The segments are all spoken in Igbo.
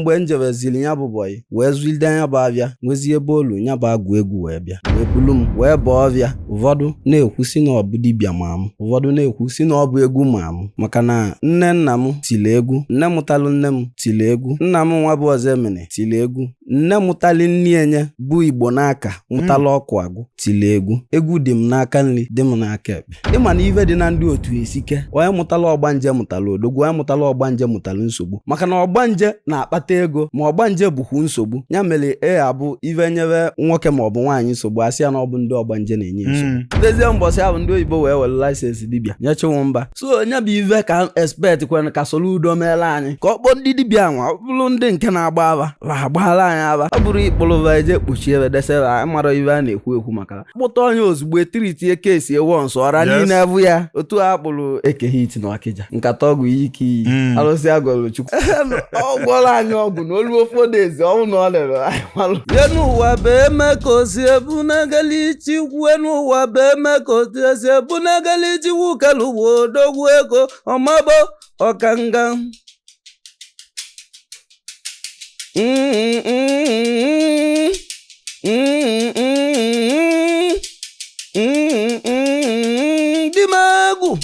Mgbe m jebezili ya bụ boy, wee zụlide anya bụ abịa, nwezie ebe olu ya bụ agụ egwu wee bịa, wee bulu m wee bọọ ọbịa. Ụfọdụ na-ekwu si na ọ bụ dibịa ma m, ụfọdụ na-ekwu si na ọ bụ egwu ma m, maka na nne nna m tili egwu, nne mụtalụ nne m tili egwu, nna m nwa bụ Ọzọemene tili egwu, nne mụtali nne enye bụ Igbo n'aka mụtalụ ọkụ agụ tili egwu. Egwu dị m n'aka nri, dị m n'aka ekpe. Ịma na ife dị na ndị otu esike. Onye mụtalụ ọgbanje mụtalụ odogwu, onye mụtalụ ọgbanje mụtalụ nsogbu, maka na ọgbanje na-akpata ego, ma ọgbanje bụkwu nsogbu. Ya mere e abụ ife nyebe nwoke ma ọ bụ nwaanyị nsogbu, asị ya na ọ bụ ndị ọgbanje na-enye nsogbu. Dezie mbọsị ahụ ndị oyibo wee were license dibịa nye Chinwụmba. So onye bụ ife ka expect kwen ka Soludo meela anyị, ka ọ kpọọ ndị dibịa nwa, ọ bụrụ ndị nke na-agba aba va agbaala anyị aba. Ọ bụrụ ịkpụrụva eje kpuchie ebe desebe anyị mara ife a na-ekwu ekwu, maka kpụta onye ozugbo etiritie kesi ewo nsọ ọra niile bụ ya otu a kpụrụ Eke Hit na Ọkịja, nkata ọgwụ iyi ike iyi arụsị agọrọ Chukwu. Ọ gwọrọ anyị ọgwụ na olu ofe odezi ọnwụ na ọ lere anyị malụ. Enu ụwa bụ eme ka osi ebu n'egeli chikwu, enu ụwa bụ eme ka osi ebu n'egeli chikwu, kelu ụwa odogwu ego ọmabo ọkanga. Dị m egwu.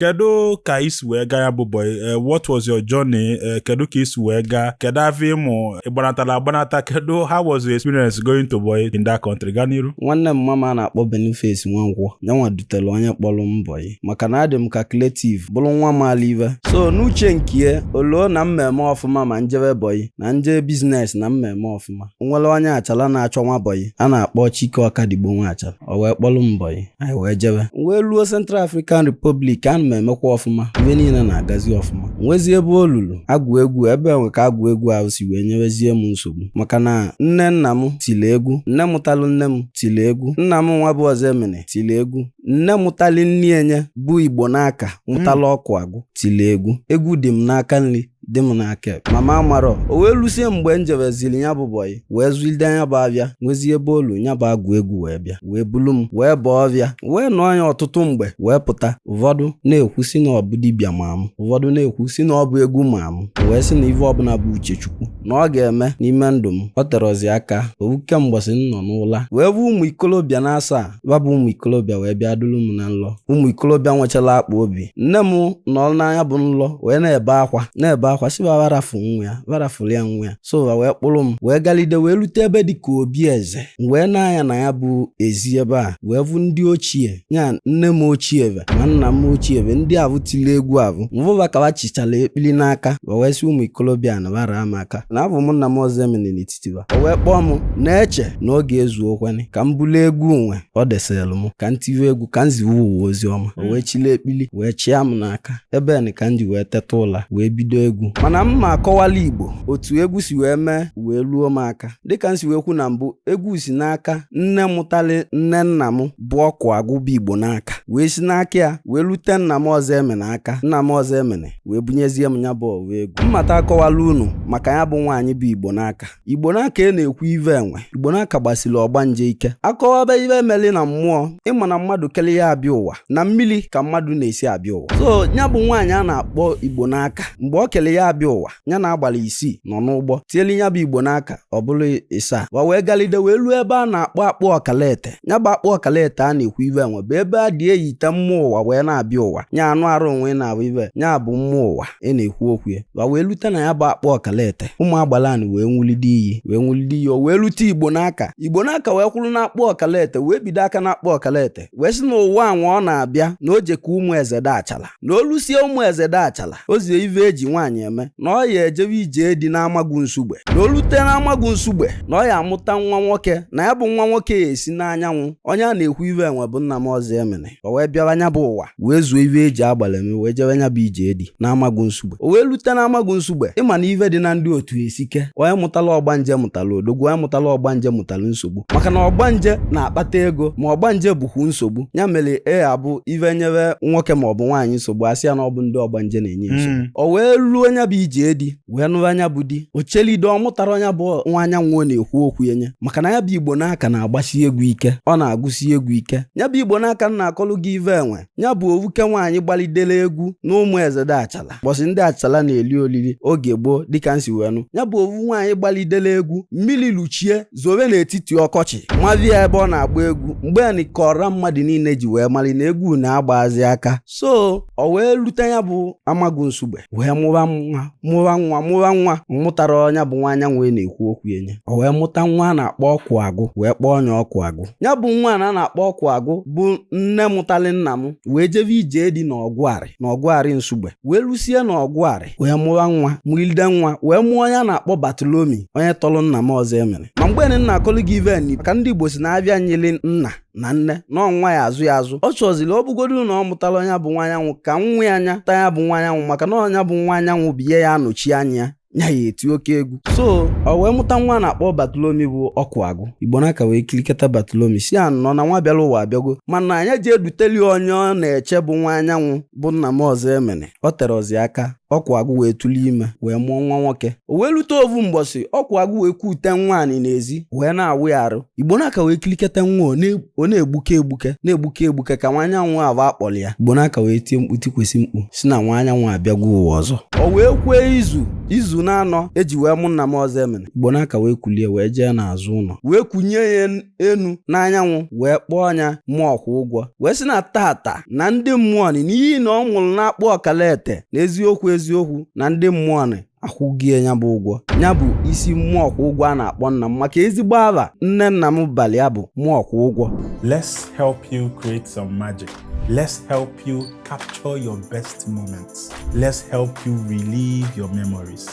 Kedu ka isi wee gaa ya bụ boy? What was your journey? Kedu ka isi wee gaa? Kedu afọ ịmụ? Ị gbanatara agbanata? Kedu, how was your experience going to boy in that country? Gaa n'iru. Nwanne m mama a na-akpọ Boniface Nwankwọ nyanwa dutere onye kpọrọ m boy, maka na adị m calculative, bụrụ nwa maala ive. So n'uche nke oluo na mmemme ọfụma, ma njebe boy na nje business na mmemme ọfụma, nwere onye achala na-achọ nwa boy a na-akpọ Chike Ọkadigbo nwa achala. O wee kpọrọ m boy, anyị wee jebe, wee luo Central African Republic. Ana m emekwa ọfụma, ibe niile na-agazi ọfụma. Nwezie ebe o lulu agụ egwu, ebe enwe ka agụ egwu ahụ si wee nyewezie m nsogbu, maka na nne nna m tili egwu, nne mụtalụ nne m tili egwu, nna m nwa bụ Ọzọemene tili egwu, nne mụtali nne enye bụ Igbo n'aka mụtalụ ọkụ agụ tili egwu. Egwu dị m n'aka nri, dị m n'aka ekpe. Mama amarọ o wee lusie. Mgbe m jebezili ya bụ boy, wee zụlide anya bụ abịa, nwezie ebe olu ya bụ agụ egwu wee bịa, wee bulu m wee bọọ ọbịa, wee nọọ ya ọtụtụ mgbe wee pụta. Ụfọdụ na-ekwu si na ọ bụ dibịa ma m, ụfọdụ na-ekwu si na ọ bụ egwu ma m, wee sị na ife ọbụla bụ uche Chukwu na ọ ga-eme n'ime ndụ m. Ọ terọzi aka owu kemgbọsị m nọ n'ụla wee bụ ụmụ ikolobịa na-asa babụ ụmụ ikolobịa wee bịa duru m na nlọ. Ụmụ ikolobịa nwechala akpa obi. Nne m nọ n'anya bụ nlọ wee na-ebe akwa, na-ebe akwa, sị ba barafu nwa ya, barafuru ya nwa ya. So wee kpụrụ m wee galide, wee rute ebe dị ka obi eze, wee na-anya na ya bụ ezi ebe a, wee bụ ndị ochie ya, nne m ochie ve ma nna m ochie ve, ndị avụ tili egwu avụ mvụva ka chichala ekpili n'aka. Wee sị ụmụ ikolobịa na bara m aka na abụ m nna m Ọzọemene n'etiti ba. O wee kpọọ m na-eche na oge ezu okweni ka m bulu egwu nwe ọ deselụ m, ka m tiwe egwu, ka m ziwe ụwa ozi ọma. O wee chile ekpili wee chịa m n'aka ebe ni ka m ji wee teta ụla wee bido egwu. Mana m ma akọwala Igbo otu egwu si wee mee wee luo m aka. Dịka m si wee kwu na mbụ, egwu si n'aka nne mụtali nne nna m bụ ọkụ agụ bụ Igbo n'aka, wee si n'aka ya wee lute nna m Ọzọemene aka. Nna m Ọzọemene wee bunyezie m ya bụ ọwa egwu. Mmata akọwala unu maka ya bụ nwaanyị bụ Igbo n'aka. Igbo n'aka e na-ekwu ive enwe Igbo n'aka gbasiri ọgbanje ike. Akọwaba ive emeli na mmụọ, ịma na mmadụ kele ya abịa ụwa na mmiri ka mmadụ na-esi abịa ụwa. So ya bụ nwaanyị a na-akpọ Igbo n'aka, mgbe ọ kele ya abịa ụwa, ya na agbara isii nọ n'ụgbọ tieli ya bụ Igbo n'aka, ọ bụrụ ịsaa wa wee galide wee luo ebe a na-akpọ akpụ ọkalete. Ya bụ akpụ ọkalete a na-ekwu ive enwe bụ ebe a dị eyite mmụọ ụwa wee na-abịa ụwa, nya anụ arụ onwe na-abụ ive nya bụ mmụọ ụwa e na-ekwu okwu ya. Wa wee lute na ya bụ akpụ ọkalete, ụmụ agbalani wee nwulide iyi, wee nwulide iyi, o wee lute Igbo n'aka. Igbo n'aka wee kwụrụ n'akpụ ọkalete, wee bido aka n'akpụ ọkalete, wee sị na ụwa anwa ọ na-abịa na o je ka ụmụ eze dachala na olusie ụmụ eze dachala o zie ive eji nwaanyị eme, na ọ ya ejebe ije dị n'amagwu nsugbe, na olute n'amagwu nsugbe na ọ ya amụta nwa nwoke, na ya bụ nwa nwoke ya esi n'anyanwụ. Onye a na-ekwu ive enwe bụ nna m Ọzọemene. O wee bịawa nya bụ ụwa, wee zuo ive eji agbala eme, wee jebe nya bụ ije dị n'amagwu nsugbe. O wee lute n'amagwu nsugbe. Ịma na ive dị na ndị otu esike. Onye mụtala ọgbanje mụtala odogwu, onye mụtala ọgbanje mụtala nsogbu, maka na ọgbanje na-akpata ego, ma ọgbanje bụkwu nsogbu. Ya mere e abụ ife nyebe nwoke ma ọ bụ nwaanyị nsogbu, asị ya na ọ bụ ndị ọgbanje na-enye nsogbu. O wee luo nya bụ ije di wee nụwa nya bụ di o chelide ọ mụtara onye bụ nwa anyanwụ ọ na-ekwu okwu ya nye maka na ya bụ Igbo n'aka na-agbasi egwu ike, ọ na-agụsi egwu ike. Ya bụ Igbo n'aka m na-akọlụ gị ive enwe ya bụ owuke nwaanyị gbalidere egwu na ụmụ eze dị achala bọsị ndị achala na-eli olili oge gboo dịka nsi wee nụ. Ya bụ owu nwaanyị gbalidere egwu mmiri luchie zowe n'etiti ọkọchị mavia ebe ọ na-agba egwu mgbe ni kọra mmadụ niile ji wee mali na egwu na-agbazi aka. So o wee lute ya bụ Amagu Nsugbe wee mụwa nwa mụwa nwa mụwa nwa, mụtara onye bụ nwa anyanwụ na-ekwu okwu enye. O wee mụta nwa a na-akpọ ọkụ agụ wee kpọọ onye ọkụ agụ. Ya bụ nwa a na-akpọ ọkụ agụ bụ nne mụtali nna m wee jebe ije dị n'ọgụarị n'ọgụarị Nsugbe wee lusie n'ọgụarị wee mụwa nwa mụlide nwa wee mụọ onye a na-akpọ Batlomi, onye tọrọ nna m ọzọ emere. Ma mgbe nna akọlụ gị iven maka ndị Igbo si na-abịa nyili nna na nne na ọnwa ya azụ ya azụ, ọ chọziri ọ bụgodu na ọ mụtara onye bụ nwa anyanwụ ka nwa ya anya ta ya bụ nwa anyanwụ maka na onye bụ nwa anyanwụ bụ ihe ya anọchi anya ya nya ya eti oke egwu. So o wee mụta nwa a na-akpọ Batlomi bụ ọkụ agụ. Igbo n'aka wee kirikata Batlomi si ya nọ na nwa bịara ụwa abịago, mana anya ji eduteli onye ọ na-eche bụ nwa anyanwụ bụ nna m ọzọ emene. Ọ tere ọzi aka ọkụ agụ wee tụli ime wee mụọ nwa nwoke. O wee lute ovu mgbọsị ọkụ agụ wee kwute nwaanyị n'ezi wee na-awụ ya arụ. Igbo n'aka wee kiliketa nwa ọ na-egbuke egbuke na-egbuke egbuke ka nwa anyanwụ abụ akpọrọ ya. Igbo n'aka wee tie mkpu tikwesị mkpu si na nwa anyanwụ abịagwo ụwa ọzọ. O wee kwee izu izu na-anọ eji wee mụ nna m ọzọ emene. Igbo n'aka wee kulie wee jee n'azụ ụlọ wee kunye ya enu n'anyanwụ wee kpọọ ya mụọ ọkwụ ụgwọ wee sị na tata na ndị mmụọ n'ihi na ọ nwụrụ na-akpụ ọkalete na eziokwu eziokwu na ndị mmụọ akwụghị ya bụ ụgwọ. Ya bụ isi mmụọ ọkwụ ụgwọ a na-akpọ nna m maka ezigbo ava nne nna m balị ya bụ mmụọ ọkwụ ụgwọ. Let's help you create some magic. Let's help you capture your best moments. Let's help you relive your memories.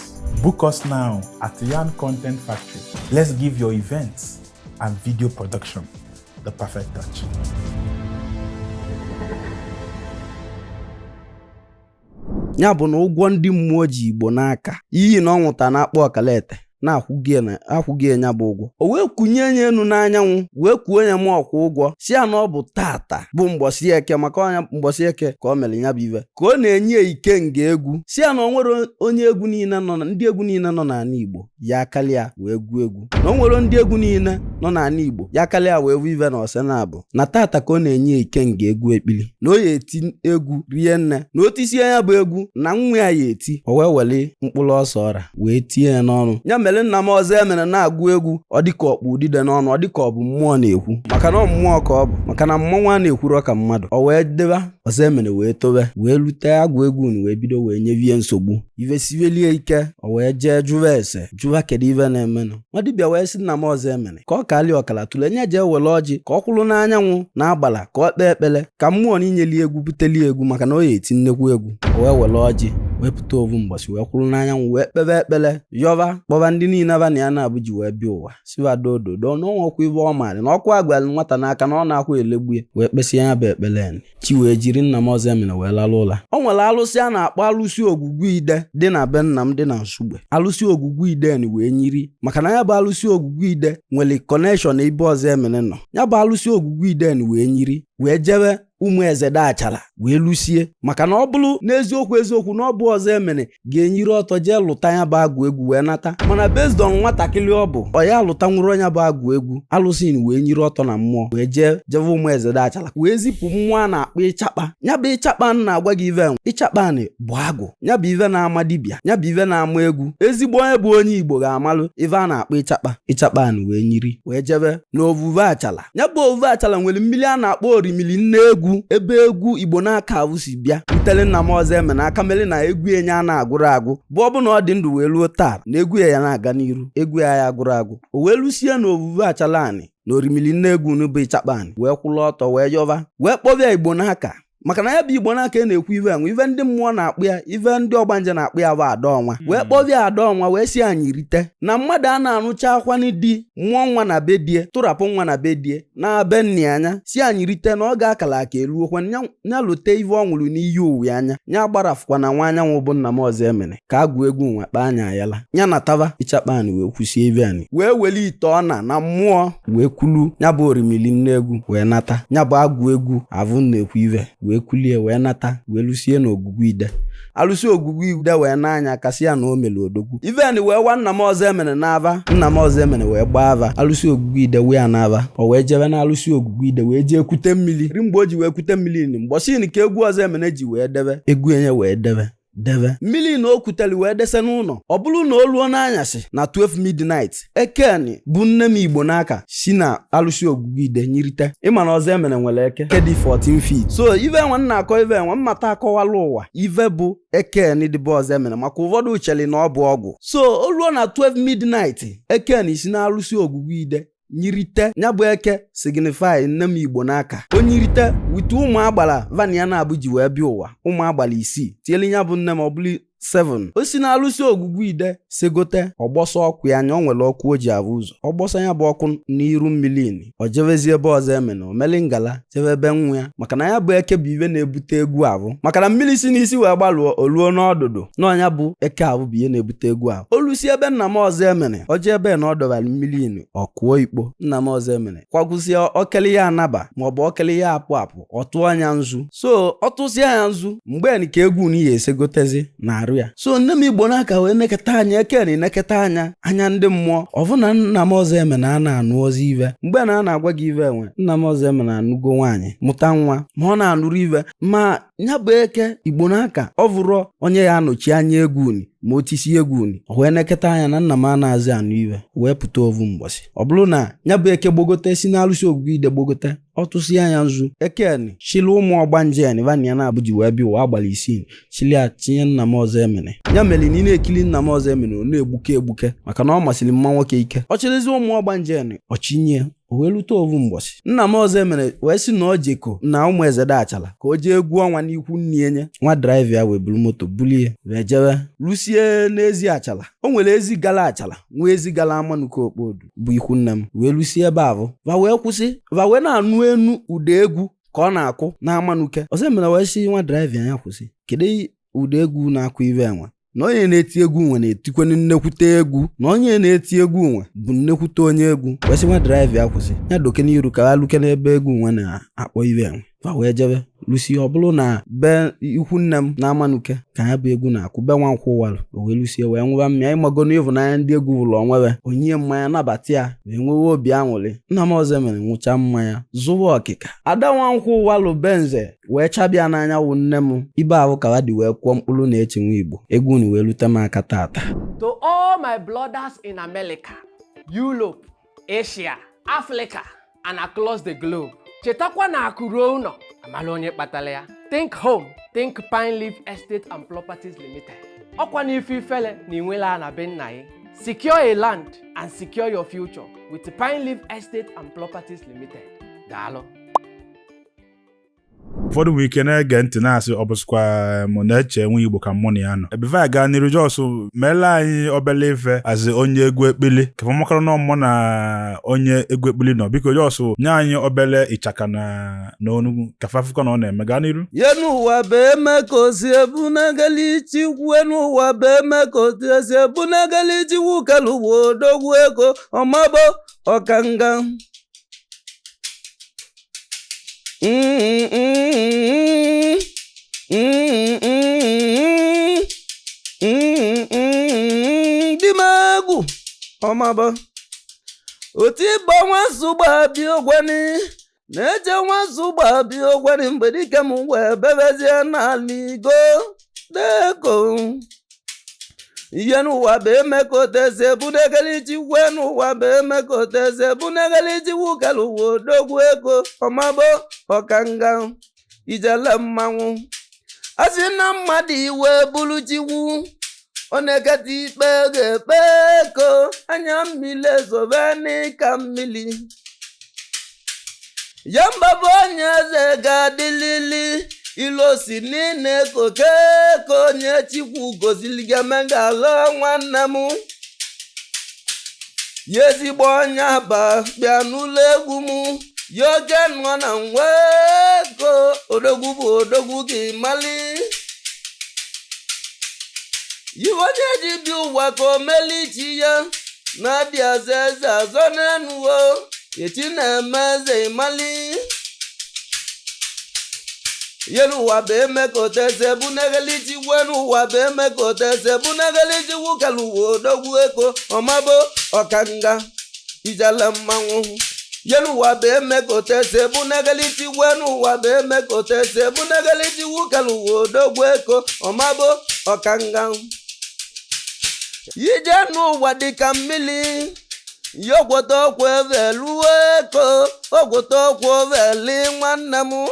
Book us now at Yarn Content Factory. Let's give your events and video production the perfect touch. Ya bụ na ụgwọ ndị mmụọ ji Igbo n'aka iyi na ọ nwụta na-akpọ ọkalete na-akwụghị ya bụ ụgwọ. O wee kunye ya enu n'anyanwụ wee kwuo ya mụọ ọkwụ ụgwọ si ya na ọ bụ tata bụ mgbọsị eke maka ọnya mgbọsị eke ka o mere ya bụ ive ka ọ na-enye ikenga egwu si ya na o nwere onye egwu niile nọ ndị egwu niile nọ n'ala Igbo ya kalịa wee gụọ egwu, na o nwere ndị egwu niile nọ n'ala Igbo ya kalịa wee wụ ive na ọsena abụ na tata ka ọ na-enye ikenga egwu ekpili na o ya eti egwu rie nne na o tisie ya bụ egwu na nwa ya ya eti. O wee weli mkpụrụ ọsọ ọra wee tie ya n'ọnụ. Ya mere nna m ọzọ emere na-agụ egwu ọ dịka ọkpụ udide n'ọnụ, ọ dịka ọ bụ mmụọ na-ekwu maka na ọ mmụọ ka ọ bụ maka na mmọnwụ a na-ekwuru ka mmadụ. O wee deba ọzọ emere wee tobe wee lute agụ egwu wee bido wee nyevie nsogbu ive sivelie ike. O wee jee jụwa ese jụwa kedu ive na-emenụ. Nwa dibịa wee sị nna m ọzọ emere ka ọ kalị ọkala tụle nye jee were ọjị ka ọ kwụrụ n'anyanwụ na agbala ka ọ kpee ekpere ka mmụọ n'inyeli egwu buteli egwu maka na ọ ya eti nnekwu egwu. O wee were ọjị wepụta ovu mgbọsị wee kwụrụ n'anyanwụ wee kpebe ekpere yọva kpọba ndị niile aba na ya na-abụ ji wee bịa ụwa siwa dododo na ọnwekwa ive ọ maarị na ọkụ agwalị nwata n'aka na ọ na-akwa elegbu ya wee kpesịa ya bụ ekpere chi wee jiri nna m ọzọ emere wee lalụ ụla. O nwere alụsị a na-akpọ alụsị ogwugwu ide dị na be nna m dị na Nsugbe. Alụsị ogwugwu ide wee nyiri maka na ya bụ alụsị ogwugwu ide nwere kọnekshọn ebe ọzọ emere nọ. Ya bụ alụsị ogwugwu ide wee nyiri wee jebe ụmụ eze dachara wee lụsie maka na ọ bụrụ n'eziokwu eziokwu na ọ bụ ọzọ emere ga-enyiri ọtọ jee lụta ya bụ agụ egwu wee nata, mana based on nwatakịrị ọ bụ ọ ya lụta nwụrụ ya bụ agụ egwu alụsị wee nyiri ọtọ na mmụọ wee jee jebe ụmụ eze dachara wee zipụ mmụọ a na-akpọ ịchakpa. Ya bụ ịchakpa na-agwa gị ive ịchakpa bụ agụ, ya bụ ive na-ama dibịa, ya bụ ive na-ama egwu. Ezigbo onye bụ onye Igbo ga-amalụ ive a na-akpọ ịchakpa. Ịchakpa wee nyiri wee jebe n'ovuve achala. Ya bụ ovuve achala nwere mmiri a na-akpọ orimili nne egwu ebe egwu Igbo n'aka ahụ si bịa rutere nna m ọzọ eme n'aka mere na egwu enye a na-agụrụ agụ bụ ọ bụ na ọ dị ndụ wee ruo taa na egwu ya na-aga n'iru egwu ya ya agụrụ agụ. O wee lụsie na ovuve achala anị na orimili nne egwu n'ụbụ ịchakpa anị wee kwụrụ ọtọ wee yọva wee kpọbịa Igbo n'aka maka na ya bụ Igbo n'aka na-ekwu ive enwe ive ndị mmụọ na-akpụ ya ive ndị ọgbanje na-akpụ ya bụ ada ọnwa wee kpọbịa ada ọnwa wee si anyị rite na mmadụ a na-anụcha akwanị di mụọ nwa na be die tụrapụ nwa na be die na be nni anya si anyị rite na ọ ga-akala aka eluokwa nya lute ive ọ nwụrụ n'iyi uwe anya nya gbarafụkwa na nwa anyanwụ bụ nna m ọzọ emere ka agụ egwu nwa kpaa anya ayala ya na taba ịchakpa anyị wee kwụsie ive anyị wee weli ite ọna na mmụọ wee kwulu ya bụ orimili nne egwu wee nata ya bụ agụ egwu avụ na-ekwu ive wee Wee kulie wee nata wee lusie n'Ogwugwu Ide. Alụsị Ogwugwu Ide wee n'anya kasị ya na o melu odogwu iveni wee gwa nna m ọzọ emene n'ava. Nna m ọzọ emene wee gbaa ava. Alụsị Ogwugwu Ide wee n'ava, o wee jebe na alụsị Ogwugwu Ide wee jee kute mmiri. Ri mgbe o ji wee kute mmiri ni mgbọsị ka egwu ọzọ emene ji wee debe egwu enye wee debe debe mmiri na o kutere wee dese n'ụlọ. Ọ bụrụ na o ruo n'anyasị na 12 midnight, ekeni bụ nne m Igbo n'aka si na alụsị Ogwugwu Ide nyirite. Ịma na ọzọ emene nwere eke ke dị 14 feet. So ive nwe nna akọ, ive nwe mmata akọwala ụwa ive bụ ekeni dịbe ọzọ emene, maka ụfọdụ ucheli na ọ bụ ọgwụ. So o ruo na 12 midnight, ekeni si na alụsị Ogwugwu Ide nyirite. Ya bụ eke signify nne m Igbo n'aka. O nyirite wite ụmụ agbara vania na-abụ ji wee bịa ụwa, ụmụ agbara isii tielu ya bụ nne m, ọ bụrụ 7. O si na alụsị Ogwugwu Ide segote, ọgbọsọ ọkụ ya anya. O nwere ọkụ o ji avụ ụzọ. Ọgbọsọ ya bụ ọkụ n'iru mmiri, o jebezie ebe ọzọ emene omeli ngala jebe ebe nwa ya, maka na ya bụ eke bụ ibe na-ebute egwu ahụ, maka na mmiri si n'isi wee gbalụọ oluo n'ọdụdụ n'ọnya bụ eke ahụ bụ ihe na-ebute egwu ahụ. Olusi ebe nna m ọzọ emene, o jee ebe na ọ dọbara mmiri, ọ kụọ ikpo. Nna m ọzọ emene kwagwụzie okele ya anaba maọbụ okele ya apụ apụ, ọ tụọ ya nzu. So ọ tụsịa ya nzu mgbe ka egwu na ya esegotezi na arụ ya. So nne m Igbo n'aka wee neketa anya ekeni, neketa anya anya ndị mmụọ ọbụna nna m ọzọ eme na a na-anụ ozi ive. Mgbe na a na-agwa gị ive enwe, nna m ọzọ eme na anụgo nwaanyị mụta nwa, ma ọ na-anụrụ ive ma ya bụ eke Igbo n'aka. Ọ vụrọ onye ya anọchi anya egwu uni ma o tisi egwu uni. O wee neketa anya na nna m anaghịzi anụ ive wee pụta ovu mgbọsị. Ọ bụrụ na ya bụ eke gbogote si na alụsị Ogwugwu Ide gbogote, ọ tụsịa ya nzu, ekeni chịlụ ụmụ ọgbanje vania na-abụ ji wee bịa ụwa agbara isii chilia tinye nna m ọzọ emene. Ya mere na ị na-ekiri nna m ọzọ emene, ọ na-egbuke egbuke, maka na ọ masịrị mma nwoke ike. Ọ chịrịzi ụmụ ọgbanje ọchinye. O wee lute ovu mgbọsị, nna m ọzọ emere wee sị na ọ jeko na ụmụ eze dachala ka o jee egwu ọnwa n'ikwu nne enye. Nwa driver ya wee buru moto bulie wee jebe lusie n'ezi achala. O nwere ezi gala achala, nwee ezi gala amanuka okpodu bụ ikwu nne m. Wee lusie ebe ahụ, va wee kwụsị, va wee na-anụ enu ụda egwu ka ọ na-akụ na amanuke. Ọzọ emere wee sị nwa driver ya kwụsị, kedu ụda egwu na-akụ ive enwe, na onye na-eti egwu nwe na-etikwenu nnekwute egwu, na onye na-eti egwu nwe bụ nnekwute onye egwu. Wee sị nwa driver ya kwụsị, ya doke n'iru ka ha luke n'ebe egwu nwe na-akpọ ive enwe. Fa wee jebe lusie, ọ bụrụ na be ikwu nne m na amanuke ka ya bụ egwu na-akụ, be nwa nkwụ walụ. O wee lusie wee nwụba mmanya. Ịmago n'ịvụnanya ndị egwu wụlụ onwebe onye mmanya nabata ya wee nwewe obi aṅụrị. Nna m ọzọ mere nwụcha mmanya zụwa ọkịka. Ada nwankwụ walụ benze wee chabịa n'anya wụ nne m ibe ahụ ka ha dị wee kwụọ mkpụrụ na-eche nwa Igbo egwu ni wee lute m aka tata. To all my brothers in America, Europe, Asia, Africa, and across the globe. Chetakwa na akụ ruo ụlọ, amala onye kpatara ya. Think home, think Pine Leaf Estate and Properties Limited. Ọkwa n'ife ifele na inwela na be nna ya. Secure a land and secure your future with Pine Leaf Estate and Properties Limited. Daalụ. Ụfọdụ nwere ike na-ege ntị na-asị ọ bụsịkwa m na-eche nwa Igbo ka mụ na ya nọ ebefe a gaa n'iru. Just meela anyị obele ife azị onye egwu ekpili ka fọmakọrọ na mụ na onye egwu ekpili nọ. Biko, just nye anyị obele ịchaka na n'onu ka fafụkọ na ọ na-eme. Gaa n'iru. Ye n'ụwa bụ eme ka osi ebu n'egeli chikwu, n'ụwa bụ eme ka osi ebu n'egeli chikwu kelu ụwa odogwu ego ọmabo ọkanga. Mm, mm, mm, mm, mm, di m egwu ọmabo otu ịgba nwa bi ogweni na-eje nwa bi ogweni mgbe dike m wee bebezie n'ala igo deko ihe n'ụwa bụ eme ka oteze bunegeli chikwe n'ụwa bụ eme ka oteze bunegeli chikwu kelu ụwa odogwu ego ọmabo ọkanga ijele mmanwụ. A sị na mmadụ iwe bụrụ chikwu, ọ na-eketa ikpe ga-ekpe eko anya mmiri ezobe n'ịka mmiri ya mba bụ onye eze ga-adịlili ilosi niile koke ka onye chikwu goziligamengala nwanne m ya ezigbo onye aba bịa n'ụlọ egwu m ya oge nọ na nweko odogwu bụ odogwu gị mali yiwe onye ji bi ụwa ka o meli chi ya na-adị azọ eze azọ n'enuo echi na-eme eze ịmali. Yenu ụwa bụ eme ka otese bunegelichi wenu ụwa bụ eme ka otese bunegelichi wukelu ụwa odogwu eko ọmabo ọkanga ijele mmanwụ. Yenu ụwa bụ eme ka otese bunegelichi wenu ụwa bụ eme ka otese bunegelichi wukelu ụwa odogwu eko ọmabo ọkanga. Ije n'ụwa dịka mmiri yogwoto okwu evelu eko ogwoto okwu oveli nwanne m.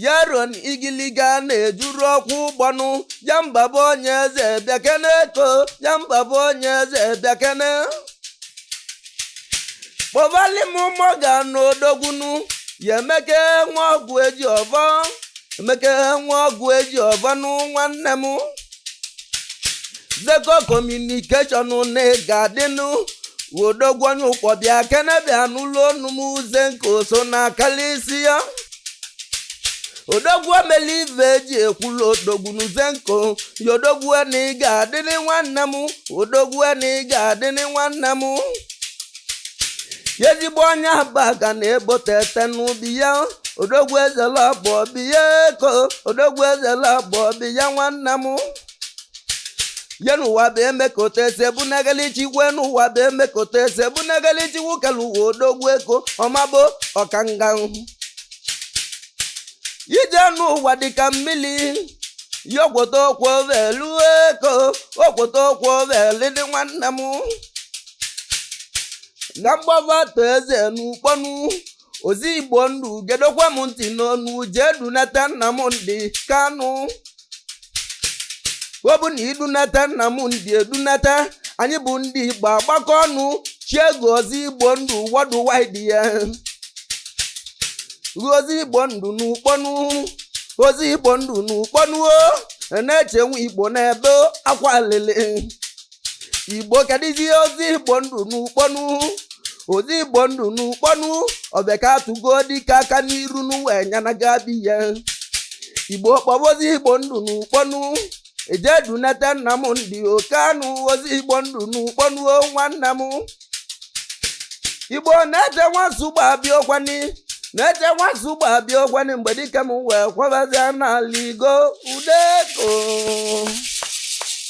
Yaron igiliga na-ejuru ọkwụ ụgbọnụ jamba bụ onye eze bịakene eko jamba bụ onye eze bịakene. Kpọvali m Morgan n'odogwunu ya emeke nwa ọgwụ eji ọvọ emeke nwa ọgwụ eji ọvọ nụ nwanne m. Zeko Communication na ị ga-adịnụ odogwu onye ụkpọ bịa kene bịa n'ụlọ onu m Zenko so na kalisi ya. Odogwu emeli ive eji ekwulu odogwu Zenko ya odogwu na ị ga-adịnị nwanne m odogwu na ị ga-adịnị nwanne m. Ezigbo onye abaga na-ebote n'ubi ya odogwu ezela agbọ bi ya eko odogwu ezela agbọ bi ya nwanne m. Yenu ụwa bụ eme ka otese bunegelichi wenu ụwa bụ eme ka otese bunegelichi wukelu ụwa odogwu eko ọmabo ọkanga. Ije n'ụwa dịka mmiri yogwoto okwu ovelu eko ogwoto okwu oveli dị nwanne m. Na mgbavatọ eze n'ukpọnụ ozi igbo ndụ gedokwa m ntị n'ọnụ jee dunata nna m ndị kanụ. Ọ bụ na idunata nna m ndị edunata anyị bụ ndị igbo agbakọ ọnụ chiego ozi igbo ndụ worldwide ya. Ozi igbo ndụ n'ukpọnụ ozi igbo ndụ n'ukpọnụ o na-eche nwa igbo n'ebe akwa lele. Igbo kedizi ozi igbo ndụ n'ukpọnụ ozi igbo ndụ n'ukpọnụ ọbịa ka atụgo dịka aka n'iru n'ụwa enyanaga bi ya. Igbo kpọba ozi igbo ndụ n'ukpọnụ eje dunata nna m ndị oke anụ ozi igbo ndụ n'ukpọnụ nwanne m. Igbo na-eche nwasugba abịa ọkwani na-eche nwasugba abịa ọkwani mgbe dike m wee kwabazie n'ala igo udeko.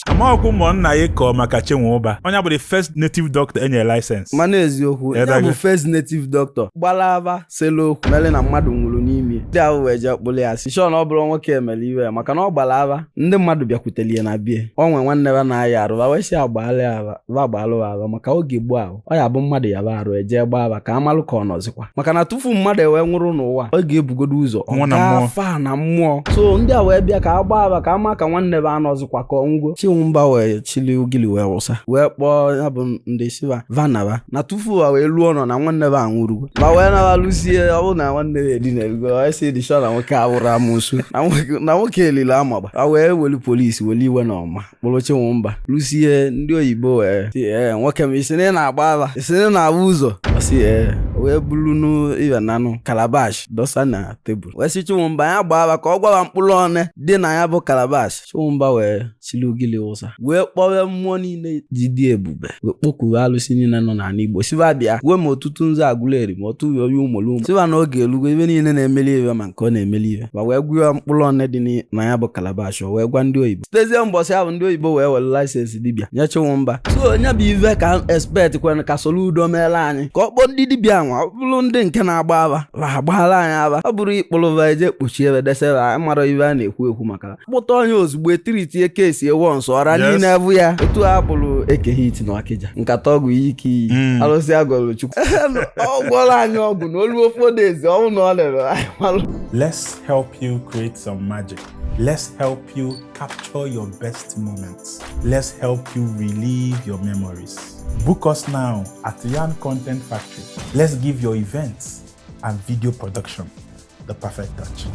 Amaokwu ụmụnna ya kọọ maka Chinwụba, onye bụ the first native doctor enyere license. Mana eziokwu ya bụ first native doctor gbalava selu okwu mere na mmadụ nwụrụ n'ime ndị ahụ wee jee kpụrụ ya si shọ na ọ bụrụ nwoke emere iwe maka na ọ gbara ava ndị mmadụ bịakwutere ya na bie o nwe nwanne ba na-aya arụ ba wee sị agbalị ava va gbalụ ava maka oge gboo ahụ ọ ya bụ mmadụ yaba arụ eje gbaa ava ka amalụ ka ọ nọzikwa maka na tufu mmadụ ewee nwụrụ n'ụwa ọ ga-ebugodo ụzọ ọ gaa fa na mmụọ. So ndị a wee bịa ka a gbaa ava ka ama ka nwanne ba anọzikwa ka ọ nwụgo. Chinwụba wee chili ugili wee wụsa wee kpọọ ya bụ ndị siva vanaba na tufu ha wee luo nọ na nwanne ba anwụrugo ma wee naba lụzie ọ bụ na nwanne ya edinarugo wee sị dị sure na nwoke awụrụ amụsụ na nwoke elile amagba ha wee welu polisi welu iwe na ọma kpụrụ Chinwụba lụsie ndị oyibo wee sị ee nwoke m isi na ị na-agba ava isi na ị na-agba ụzọ ọ sị ee wee bulu ibe nanụ calabash dosa na tebụl wee sị Chinwụba ya gbaa ava ka ọ gwaba mkpụrụ one dị na ya bụ calabash. Chinwụba wee chili ugili wụsa wee kpọwe mmụọ niile ji dị ebube wee kpọkuwe alụsị niile nọ n'ala Igbo siba bịa wee ma ọtụtụ nzu agụleri ma ọtụ onye ụmụlụmụ siba na oge elugo ibe niile na-emeli ibe ma nke ọ na-emeli ibe ma wee gwuo mkpụrụ one dị na ya bụ calabash wee gwa ndị oyibo sitezie mbọsị ahụ ndị oyibo wee were license dibịa nye Chinwụba. So onye bụ ive ka expect kwere ka Soludo meela anyị ka ọ kpọọ ndị dibịa nwa ọ bụrụ ndị nke na-agba ava va agbaala anyị ava ọ bụrụ ịkpụrụva eje kpochie ebe desebe anyị mara ive a na-ekwu ekwu maka kpụta onye ozugbo etiritie kesi ewo nsọ ọra niile bụ ya otu a bụrụ eke hit na Ọkịja nkata ọgwụ iyi ike iyi alụsị agọrọ Chukwu ọ gwọrọ anyị ọgwụ na olu ofe days ọnwụ na ọ lere anyị malụ. Let's help you create some magic. Let's help you capture your best moments. Let's help you relive your memories. Book us now at Yarn Content Factory. Let's give your events and video production the perfect touch.